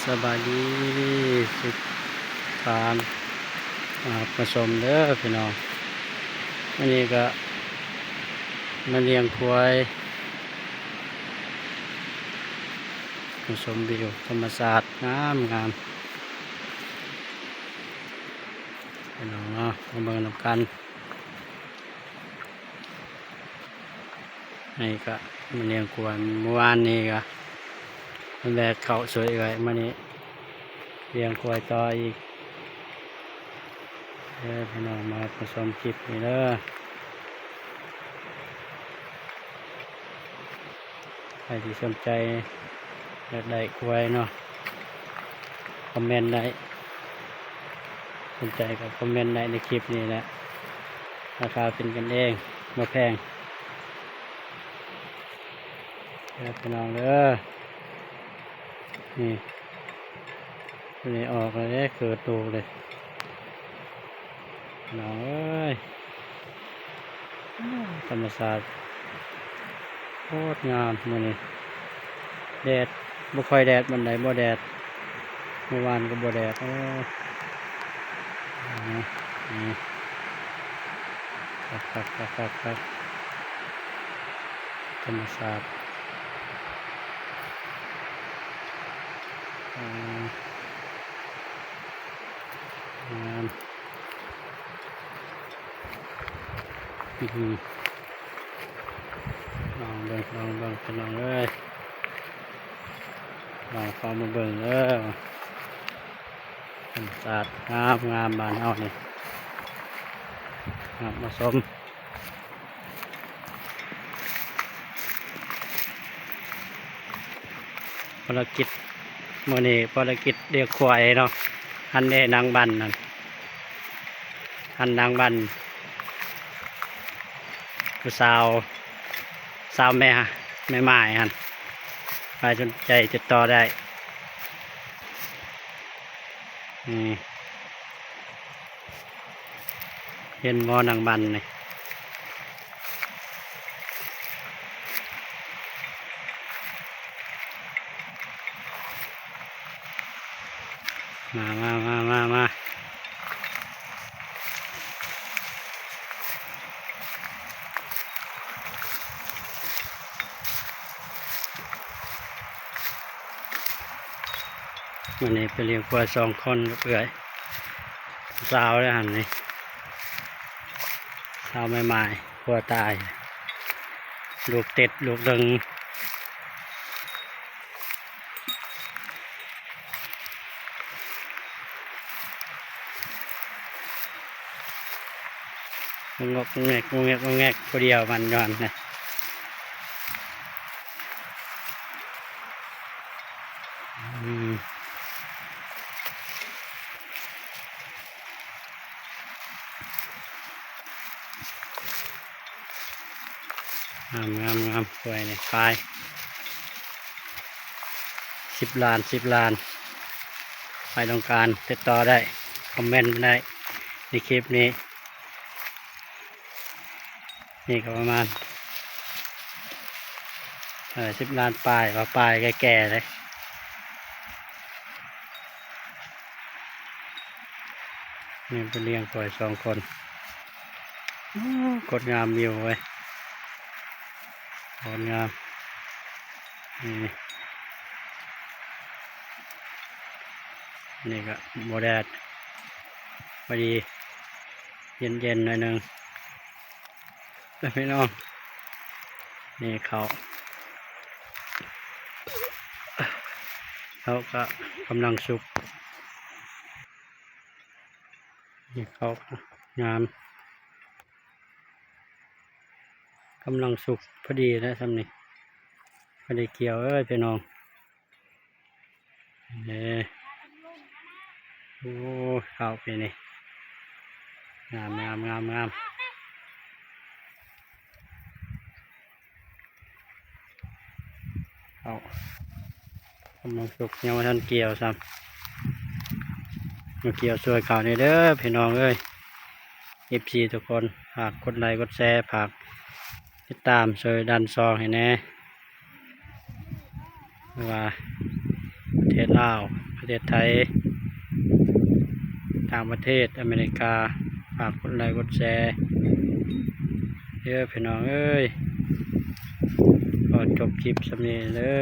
ສະບາຍດີ ສິບສາມ ອ່າ ມາຊົມເດີພີ່ນ້ອງ. ມື້ນີ້ກະມາລ້ຽງຄວາຍ ມາຊົມວິວທຳມະຊາດງາມໆ ພີ່ນ້ອງເນາະ ມາເບິ່ງນຳກັນ. ນີ້ກະມາລ້ຽງຄວາຍ ມື້ວານນີ້ກະມາແລກເຂົ້າຊ່ວຍເອື້ອຍ ມື້ນີ້ລ້ຽງຄວາຍຕໍ່ອີກເດີພີ່ນ້ອງ. ມາຮັບມາຊົມຄລິບນີ້ເດີ ໃຜທີ່ສົນໃຈຢາກໄດ້ຄວາຍເນາະ ຄອມເມັນໄດ້ ສົນໃຈກະຄອມເມັນໄດ້ໃນຄລິບນີ້ແຫຼະ. ລາຄາເປັນກັນເອງ ບໍ່ແພງເດີພີ່ນ້ອງເດີ. ນີ້ ຕົວນີ້ອອກແລ້ວເດ້ ເກີດລູກເດ້ ພີ່ນ້ອງເອີຍ. ທຳມະຊາດໂຄດງາມມື້ນີ້ ແດດບໍ່ຄ່ອຍແດດປານໃດ ບໍ່ແດດ ມື້ວານກະບໍ່ແດດ. ໂອ້ ນີ້ ນີ້ ຄັກໆໆໆ ທຳມະຊາດ ອືມ ງາມ. ອື ລອງເບິ່ງ ລອງເບິ່ງ ພີ່ນ້ອງເອີຍ ລອງເຂົ້າມາເບິ່ງເດີ. ທຳມະຊາດງາມໆ ບ້ານເຮົານີ້ ມາຊົມ. ພາລະກິດມື້ນີ້ ພາລະກິດລ້ຽງຄວາຍເນາະ. ຫັ້ນເດ້ນາງບັນນັ້ນ ຫັ້ນນາງບັນ ຜູ້ສາວ ສາວແມ່ ແມ່ໝ້າຍຫັ້ນ ໃຜສົນໃຈຕິດຕໍ່ໄດ້. ນີ້ ເຫັນບໍ່ນາງບັນນີ້ ມາ ມາ ມາ ມາ ມາ. ມື້ນີ້ໄປລ້ຽງຄວາຍສອງຄົນກັບເອື້ອຍ ສາວເດ້ຫັ້ນນີ້ ສາວແມ່ໝ້າຍ ຜົວຕາຍ ລູກຕິດລູກດຶງ. ງອກແງກ ງອກແງກ ງອກແງກ ຜູ້ດຽວມັນຢູ່ຫັ້ນນະ. ອືມ. ງາມ ງາມ ງາມ ຄວາຍນີ້ ປາຍ ສິບລ້ານ ສິບລ້ານ ໃຜຕ້ອງການຕິດຕໍ່ໄດ້ ຄອມເມັນໄດ້ໃນຄລິບນີ້. ນີ້ກະປະມານ ເອີ ສິບລ້ານປາຍ ວ່າປາຍແກ່ໆເລີຍ. ນີ້ໄປລ້ຽງຄວາຍສອງຄົນ ໂອ້ ໂຄດງາມວິວເວີຍ ໂຄດງາມ. ນີ້ ນີ້ກະບໍ່ແດດ ພໍດີ ເຢັນໆ ໜ້ອຍໜຶ່ງ. ພີ່ນ້ອງ ນີ້ເຂົ້າ ເຂົ້າກະກຳລັງສຸກ ນີ້ເຂົ້າງາມ ກຳລັງສຸກພໍດີແລ້ວຊ່ຳນີ້ ພໍໄດ້ກ່ຽວເອີຍ ພີ່ນ້ອງ. ເອີ ໂອ້ ເຂົ້າປີນີ້ ງາມ ງາມ ງາມ ງາມ. ເຂົ້າກຳລັງສຸກ ຍັງບໍ່ທັນກ່ຽວຊ້ຳ ມາກ່ຽວຊ່ວຍເຂົ້າແດ່ເດີພີ່ນ້ອງເອີຍ. ເອັຟຊີທຸກຄົນ ຝາກກົດໄລກົດແຊ ຝາກຕິດຕາມຊ່ວຍດັນຊ່ອງໃຫ້ແດ່. ວ່າປະເທດລາວ ປະເທດໄທ, ຕ່າງປະເທດ, ອາເມລິກາ. ຝາກກົດໄລກົດແຊເດີພີ່ນ້ອງເອີຍ. ຂໍຈົບຄລິບສ່ຳນີ້ເດີ.